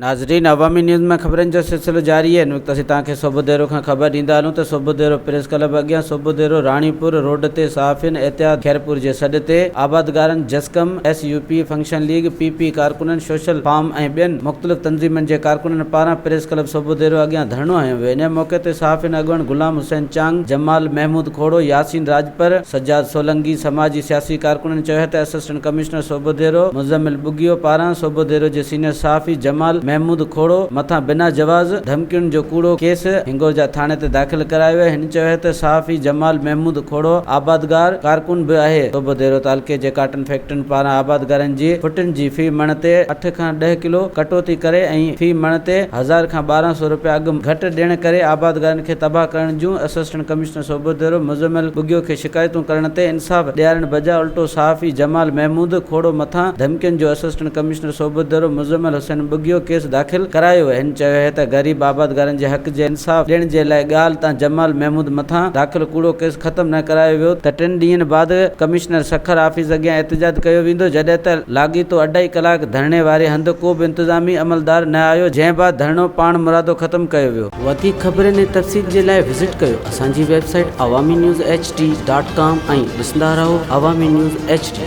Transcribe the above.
ناظرين عوامي نيوز ۾ خبرن جو سلسلو جاري آهي. هن وقت اسين توهان کي صوڀوديرو کان خبر ڏيندا هلون ته صوڀوديرو پريس ڪلب اڳيان صوڀوديرو راڻيپور روڊ تي صحافين اتحاد خيرپور جي سڏ تي آبادگارن جسقم، S U P, function league, P P ڪارڪنن، سوشل فارم ۽ ٻين مختلف تنظيمن جي ڪارڪنن پاران پريس ڪلب صوڀوديرو اڳيان ڌرڻو هنيو ويو. ان موقعي تي صحافين اڳواڻ غلام حسين چانگ، جمال محمود کوڙو، ياسين راڄپر، سجاد سولنگي، سماجي سياسي ڪارڪنن چيو ته اسسٽنٽ ڪمشنر صوڀوديرو مزمل ٻگهيو پاران صوڀوديرو جي سينيئر صحافي جمال محمود کوڙو مٿان بنا جواز ڌمڪين جو ڪوڙو ڪيس هنگورجا ٿاڻي تي داخل ڪرايو ويو. هن چيو ته صحافي جمال محمود کوڙو آبادگار ڪارڪن به آهي. صوڀوديرو تعلقي جي ڪاٽن فيڪٽرين پاران آبادگارن جي ڦٽين جي في مڻ تي اٺ کان ڏهه ڪلو ڪٽوتي ڪري ۽ في مڻ تي هزار کان 1200 روپيا اگهه گهٽ ڏيڻ ڪري آبادگارن کي تباهه ڪرڻ جون اسسٽنٽ ڪمشنر صوڀوديرو مزمل ٻگهيو کي شڪايتون ڪرڻ تي انصاف ڏيارڻ بجاء الٽو صحافي جمال محمود کوڙو مٿان ڌمڪين جو اسسٽنٽ ڪمشنر صوڀوديرو مزمل حسين ٻگهيو ڪيس داخل ڪرايو. هن چيو آهي ته غريب آبادگارن جي حق جي انصاف ڏيڻ جي لاء ڳالهه تان جمال محمود مٿان داخل ڪوڙو ڪيس ختم نه ڪرايو ويو ته ٽن ڏينهن بعد ڪمشنر سکر آفيس اڳيان احتجاج ڪيو ويندو جڏهن ته لاڳيتو اڍائي ڪلاڪ ڌرڻي واري هنڌ ڪو به انتظامي عملدار نه آيو جنهن بعد ڌرڻو پاڻمرادو ختم ڪيو ويو. وڌيڪ خبرن ۽ تفصيل جي لاء وزٽ ڪيو اسان جي website Awami news H D dot com ۽ ڏسندا رهو عوامي نيوز ايڇ ڊي.